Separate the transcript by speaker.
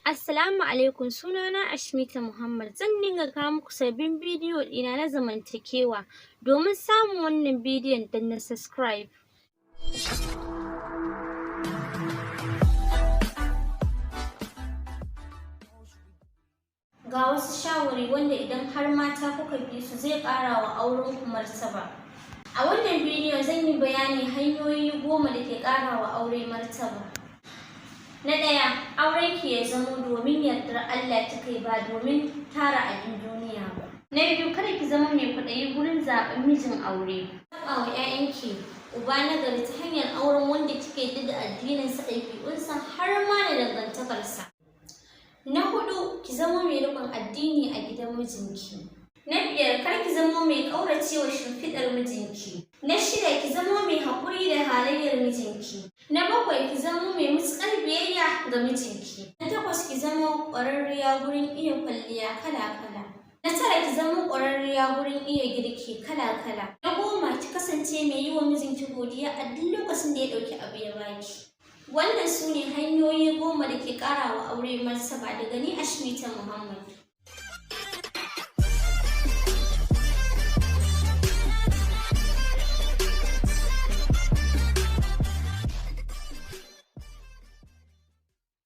Speaker 1: Assalamu alaikum, sunana Ashmita Muhammad. Zan dinga kawo muku sabbin bidiyo ɗina na zamantakewa. Domin samun wannan bidiyon, danna subscribe. Ga wasu shawari wanda idan har mata kuka bi su, zai ƙara wa aurenku martaba. A wannan bidiyon zan yi bayani hanyoyi 10 da ke ƙara wa aure martaba. Na ɗaya, aurenki ya zamo domin yardar Allah kika yi, ba domin tara abin duniya ba. Na biyu, kada ki zama mai kwaɗayi gurin zaɓen mijin aure. Zaɓa wa 'ya'yanki uba na gari ta hanyar auren wanda kika yarda da addininsa, ɗabi'unsa, har ma da dangantakarsa. Na huɗu, ki zamo mai riƙon addini a gidan mijinki. Na biyar, kar ki zamo mai ƙauracewa shimfiɗar mijinki. Na shida, ki zamo mai haƙuri da halayyar mijinki. Na bakwai, ki zamo mai matuƙar biyayya ga mijinki. Na takwas, ki zamo ƙwararriya gurin iya kwalliya kala-kala. Na tara, ki zamo ƙwararriya gurin iya girki kala-kala. Na 10, ki kasance mai yi wa mijinki godiya a duk lokacin da ya ɗauki abu ya baki. Wannan su ne hanyoyi 10 da ke ƙara wa aure martaba, daga ni, Ashmita Muhammad.